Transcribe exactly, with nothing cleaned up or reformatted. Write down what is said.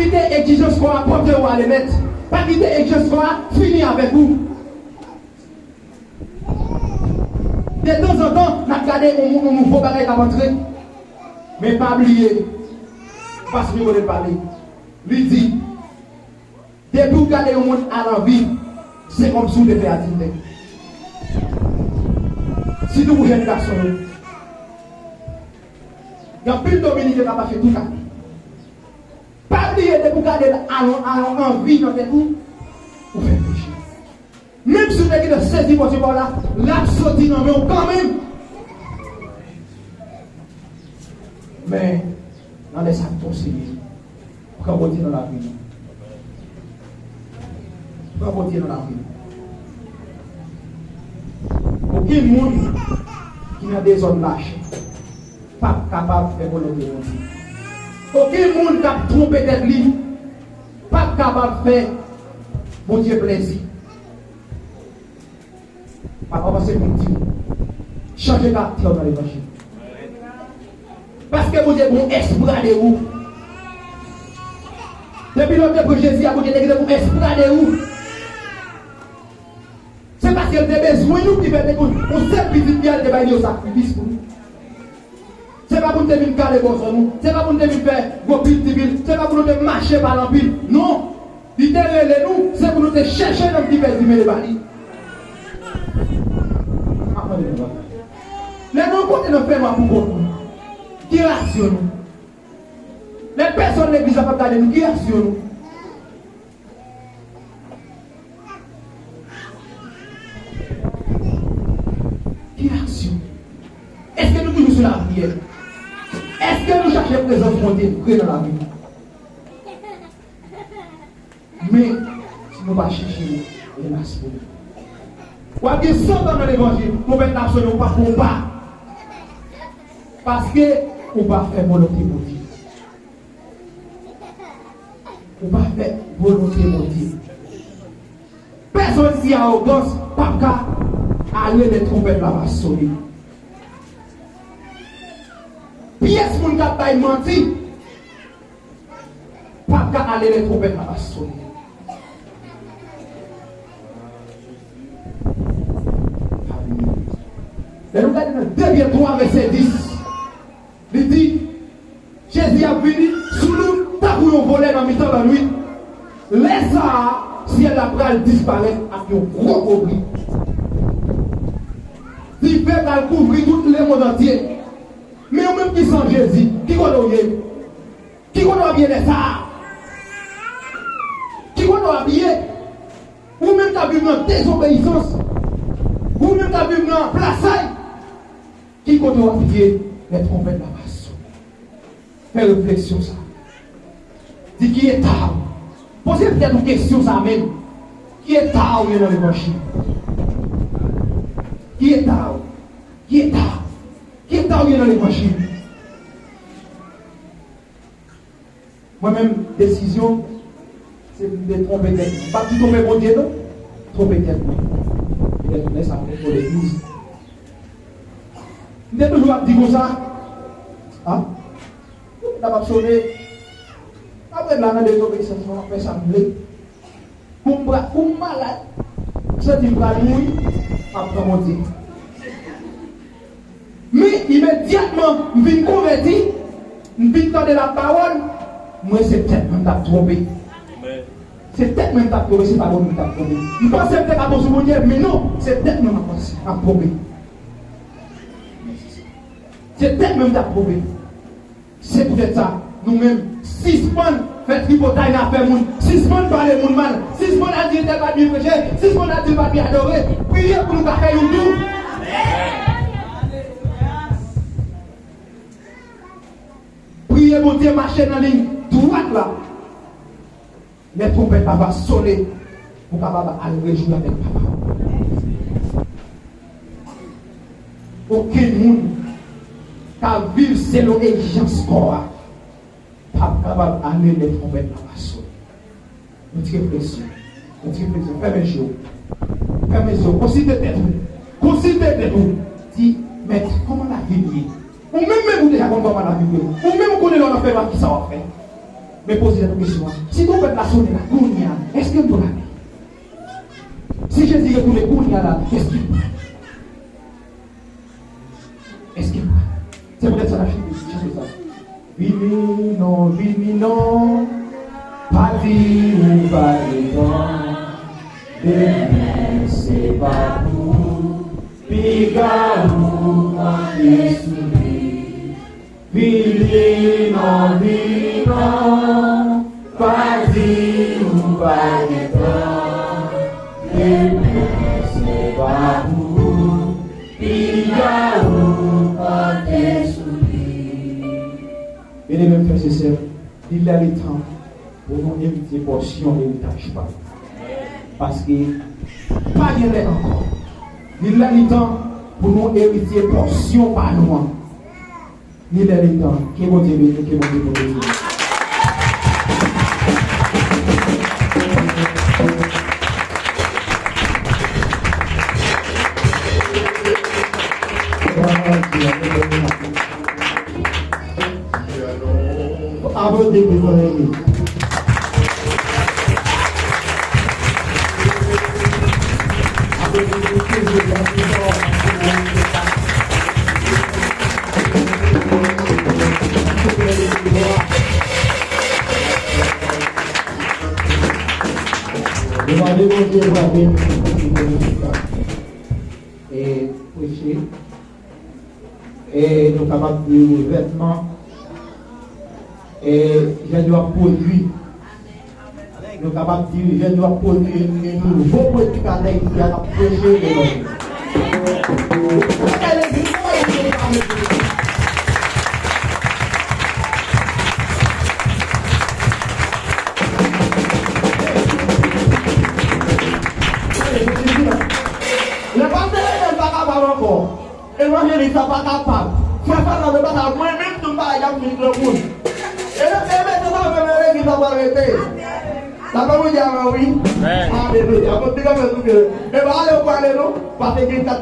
kite egzijans kò a pote w ale nèt. Pa kite egzijans kò a fini avèk ou. Detanzantan, n ap gade yon, yon nouvo bagay k ap antre. Men pa bliye, pastè Michael pale. Li di, depi w gade yon moun al anvi, se kòmsi w te fè adiltè. Sitou pou jèn gason yo. Gen anpil Dominiken k ap mache tou kake. Pa bliye, depi w gade l al, al anvi nan tèt ou, ou fè peche. Menm si w te gentan sezi pòsyon pa w la, l ap soti nan men w kanmenm. Men, nan lè sa k konseye, pran Bondye nan lavi nou. Pran Bondye nan lavi nou. Okenn moun ki nan dezòd lachè p ap kapab fè volonte Bondye. Okenn moun k ap twonpe tèt li p ap kapab fè Bondye plezi. Papa, panse pou m di w, chanje karaktè w nan levanjil. Paske Bondye gen yon espwa de ou. Depi lè w te pran Jezi a, Bondye te gen yon espwa de ou. Se paske l te bezwen nou ki fè l te gen yon sèl pitit li a, l te bay li yon sakrifis pou nou. Se pa pou nou te vin kale bò zòn nou. Se pa pou nou te vin fè gwo pil ti pil. Se pa pou nou te mache pale anpil. Non. Li te rele nou, se pou nou te chèche nonm ki pèdi, mennen ba li. Lè nou kote nan fènwa pou kont nou, ki reyaksyon nou? Lè pèsonn legliz la p ap gade nou, ki reyaksyon nou? Ki reyaksyon? Èske nou toujou sou lapriyè? Èske nou chache prezans Bondye vre nan lavi nou? Men, si nou pa chèche l, elas pou nou. W ap gen san tan nan levanjil, twonpèt la ap sone, ou pa fè yon pa. Paske ou pa fè volonte Bondye. Ou pa fè volonte Bondye. Pèsonn ki awogans p ap ka ale lè twonpèt la va sone. Pyès moun k ap bay manti p ap ka ale lè twonpèt la va sone. Lè nou gade nan de Pyè twa vèsè dis, li di, Jezi ap vini sou nou tankou yon vòlè nan mitan lannwit. Lè sa a, syèl la pral disparèt ak yon gwo, gwo bri. Dife pral kouvri tout lemonn antye. Men ou menm ki san Jezi, ki kote w ye? Ki kote w ap ye lè sa a? Ki kote w ap ye? Ou menm k ap viv nan dezobeyisans, ou menm k ap viv nan plasay, ki kote w ap ye lè twonpèt la va sone? Fè refleksyon sa. Di ki eta w. Poze tèt ou kesyon sa menm. Ki eta w ye nan levanjil? Ki eta w? Ki eta w? Ki eta w ye nan levanjil? Mwen menm, desizyon, se pou m te twonpe tèt mwen. M p ap di twonpe Bondye, non. Twonpe tèt mwen. Petèt lè sa m te twonpe legliz. M te toujou ap di konsa, a, twonpèt la p ap sone. M ap ret la nan dezobeyisans mwen, m ap fè sa m vle. Kou m pra-, kou m malad, m santi m pral mouri, m ap pran Bondye. Men, imedyatman m vin konvèti, m vin tande lapawòl, m wè se tèt mwen m t ap twonpe. Se tèt mwen m t ap twonpe, se pa Bondye m t ap twonpe. M panse m te ka bon sou Bondye, men non, se tèt mwen m ap panse, m ap twonpe. Se tèt mwen m t ap twonpe. Se poutèt sa, nou menm, sispann fè tripotay nan afè moun, sispann pale moun mal, sispann al di entèl pa t byen preche, sispann al di l pa t byen adore, priye pou nou ka fè youn tou. Priye Bondye, mache nan liy dwat la. Lè twonpèt la va sone, ou kapab al rejwi avèk Papa w. Okenn moun k ap viv selon egzijans kò a p ap kapab ale lè twonpèt la va sone. Yon ti refleksyon. Yon ti refleksyon. Fèmen je w. Fèmen je w. Konsilte tèt ou. Konsilte tèt ou. Di, Mèt, kòman lavi m ye? Ou menm menm ou deja konn kòman lavi w ye. Ou menm ou konnen lè w nan fènwa kisa w ap fè. Men poze tèt ou kesyon an. Si twonpèt la sonnen la kounye a, èske m prale? Si Jezi retounen kounye a la, èske m prale? Èske m prale? Se poutèt sa n ap chante chanson sa. Vini non, vini non. Pa di ou pa gen tan. Demen se pa pou ou. Piga ou konte sou li. Vini non, vini non, pa di ou pa gen tan. Demen se pa pou ou, piga ou konte sou li. Byeneme m, frè e sè, li lè li tan pou nou eritye pòsyon eritaj pa nou. Paske pa gen lè ankò. Li lè li tan pou nou eritye pòsyon pa nou an. Li lè li tan. Ke Bondye beni, ke Bondye pwoteje. Aplodi pou zanmi. Nou mande Bondye pou l beni nou. E preche. E nou kapab di ouvètman, e jèn yo ap pwodui. Nou kapab di jèn yo ap pwodui, e nouvo predikatè isi a k ap preche levanjil. Lè pastè Renel pa kapab ankò, evanjelis la pa kapab, frè Fernando pa kapab, mwen menm tou m pa ka ap vin granmoun. E lè se mete sa menm legliz la pral rete. Sa pa Bondye avan wi. Amèn. Alelouya. Bon, ti kanpe sou pye. E ba ale ou pale non. Pase gen kat